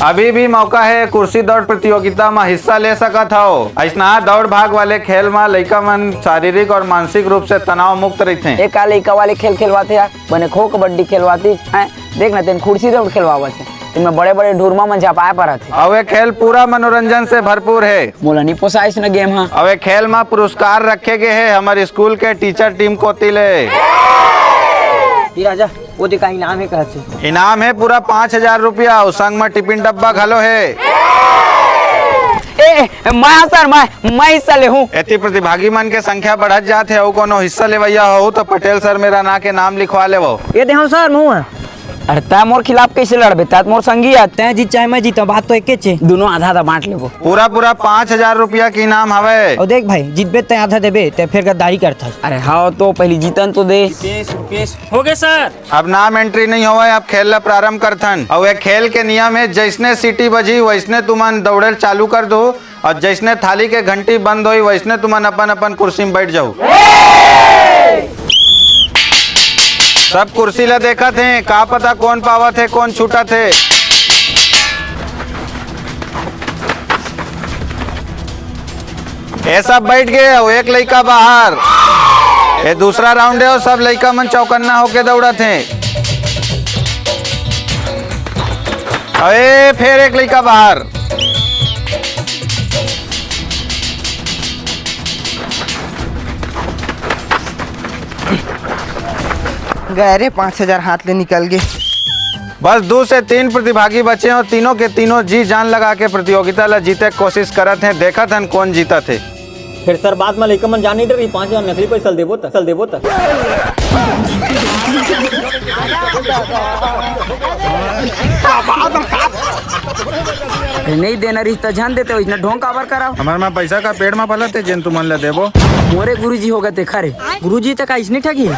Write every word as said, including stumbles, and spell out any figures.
अभी भी मौका हे, कुर्सी दौड़ प्रतियोगिता म हिस्सा ले सकत हव। अइसना दौड़ भाग वाले खेल म लइका मन शारीरिक और मानसिक रूप से तनाव मुक्त रहिथे। ए का लइका वाले खेल खेलवाथे यार, बने खो कबड्डी खेलवाती हैं। देख ना, तेन कुर्सी दौड़ खेलवावत हे, तेन में बड़े-बड़े ढुरमा मन झपाए परत हे। अउ ए खेल पूरा मनोरंजन से भरपूर हे। मोला नी पोसाइस न गेम ह। अउ ए खेल म पुरस्कार रखे गे हे हमर स्कूल के टीचर टीम कोति ले। ए राजा, ओ दे का इनाम हे कहत हे। इनाम हे पूरा पाँच हजार रुपया अउ संग म टिफिन डब्बा घलो हे। ए, ए, मैं सर, मैं, मैं हिस्सा लेहूं। एती प्रतिभागी मन के संख्या बढ़त जात हे अउ कोनो हिस्सा लेवइया हो त पटेल सर मेरा ना के नाम लिखवा लेवो। ए दे हव सर, मुंह। अरे तैं मोर खिलाफ कइसे लड़बे? तैं त मोर संगी अस। तैं जीत चाहे मैं जीतंव, बात तो एकेच हे। दुनों आधा आधा बांट लेबो। पूरा पूरा पाँच हजार रुपया के इनाम हवय। अउ देख भाई, जीतबे तैं आधा देबे, तैं फेर गद्दारी करथस। अरे हव तो, पहिली जीतन तो दे। रुपेश, रुपेश। हो गे सर। अब नाम एंट्री नइ होवय, अब खेल ला प्रारंभ करथन। अउ ए खेल के नियम हे, जइसने सीटी बजही, वइसने तुमन दौड़े ल चालू कर दो। अउ जइसने थाली के घंटी बंद होही, वइसने तुमन अपन-अपन कुर्सी म बइठ जाहू। सब कुर्सी ला देखत हें, का पता कोन पावत हे, कोन छूटत हे। ए सब बइठ गे, अउ एक लइका बाहर। ए दूसरा राउंड हे, अउ सब लइका मन चौकन्ना होके दौड़त हें। अरे, फेर एक लइका बाहर। गए रे, पाँच हजार हाथ ले निकल गे। बस दू से तीन प्रतिभागी बचे अउ तीनों के तीनों जी जान लगा के प्रतियोगिता ला जीते के कोशिश करत हें। देखत हन कोन जीतत हे। फेर सर बाद म लइका मन जान नइ डरही, पाँच हजार नकली पइसा ल देबो त, ल देबो त। अरे नइ देना रिहिस त झन देते, अइसना ढोंग काबर करव? हमर म पइसा का पेड़ म फलत हे, जेन तुमन ल देबो। मोरे गुरुजी होगे तेखर हे। गुरुजी त का अइसने ठगही?